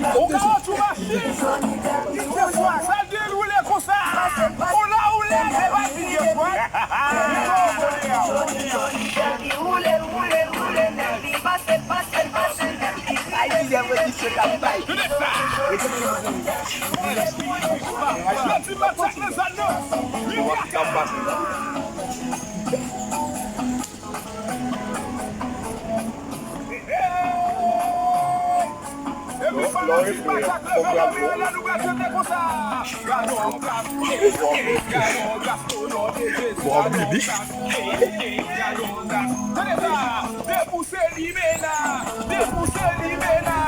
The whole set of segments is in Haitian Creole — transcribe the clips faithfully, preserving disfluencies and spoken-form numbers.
Ou ka wè tou machin ki te fwa sa deroule konsa. Ou la ou leve pa di de fwa. Ay, li lè mwen ki se kap bay. Tande sa. Yo ti masak nan zòn nan. Li kaka. Epi fanatik masak nan zòn nan, nou pral jete konsa. Bon, Bibi. Tande sa, depi w se limena, depi w se limena,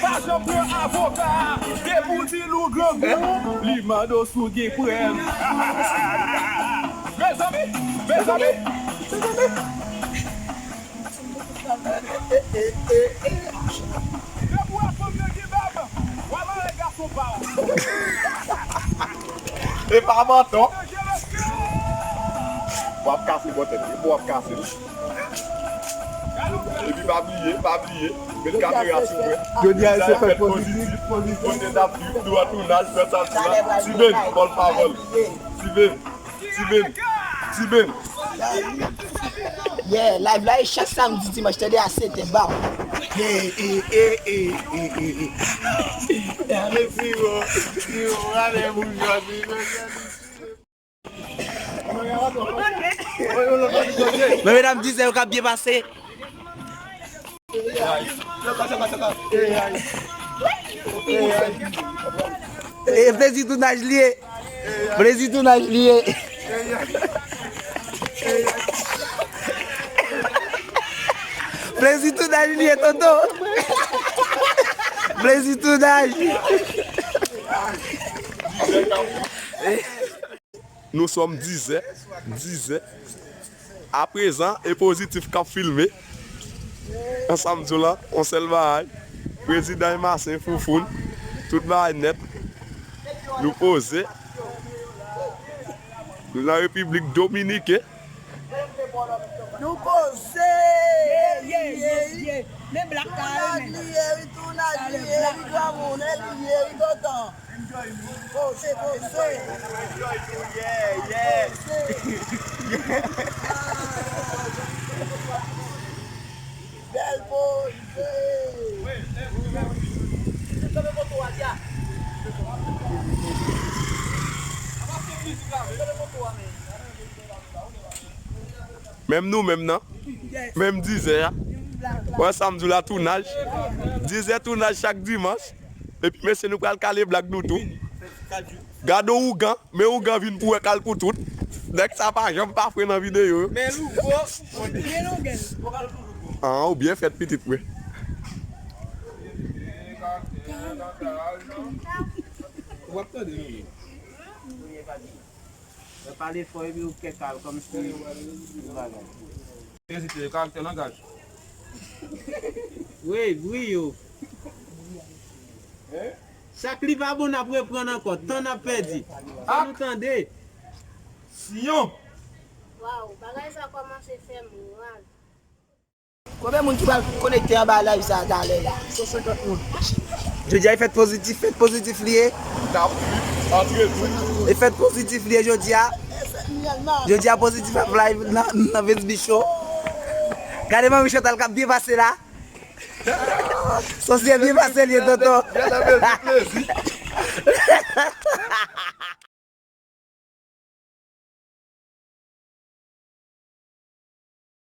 pa janm pran avoka, depi w di l ou grangou, li mande w si w gen prèv. Mezanmi, mezanmi, mezanmi. Depi w wè fanm nan gen bab, w a mare gason pa w. E pa manton. W ap kase bò tèt li, w ap kase li. Epi pa bliye, pa bliye, met kamera sou mwen. Jodi a se fèt pozitif, pozitif. Kote n ap viv, nou an tounaj, fè sa, sa. Ti Ben, pòl pawòl. Ti Ben, Ti Ben, Ti Ben. Yeah, live la e chak samdi, dimanch, tande a sèt è, bam. Hey, hey, hey, hey, hey, hey, hey. Gade pi wo, pi wo, gade boujwa, pi wo. Men medam, dizè yo k ap byen pase. E plezi tounaj li ye. Plezi tounaj li ye. Plezi tounaj li ye, tonton. Plezi tounaj. Nous sommes dizè, dizè. Aprezan, e pozitif k ap filme. Ansanm di w lan, yon sèl bagay. Prezidan e masen foufoun. Tout bagay nèt. Nou poze. Nou nan Repiblik Dominiken. Nou poze. Ye, ye, ye, ye. Men blak ta renmen. Tounaj li ye, wi, tounaj li ye, wi, granmoun, e li ye, wi, tonton. Poze, poze. Enjoy pou, yeah, yeah. Bèl poze. Menm nou menm nan. Menm dizè a. Wè sa m di w la, tounaj. Dizè tounaj chak dimanch. Epi mesye, nou pral kale blak nou tou. Gade yon ougan, men ougan vin pou wè kal pou tout. Nèg sa pa janm pa fre nan videyo yo. Men lou gwo. Men lou gèl. An, ou byen fèt pitit mwen. W ap tande nou menm. Mwen pale fò epi ou kè kal kòmsi yon bagay. Pezite, karaktè langaj. Wi, bri yo. Sa k li pa bon, n ap reprann ankò. Tan n ap pèdi. Fò nou tande. Siyon. Waw, bagay sa kòmanse fè m raz. Konbyen moun ki pral konekte anba live sa a talè la? San senkant moun. Jodi a e fèt pozitif, fèt pozitif li ye. N ap antre tou. E fèt pozitif li ye jodi a. Jodi a pozitif ap live nan, nan Vince B Show. Gade manmi Chantal k ap byen pase la. Sòsyè byen pase li ye, tonton. Gade bèl ti plezi.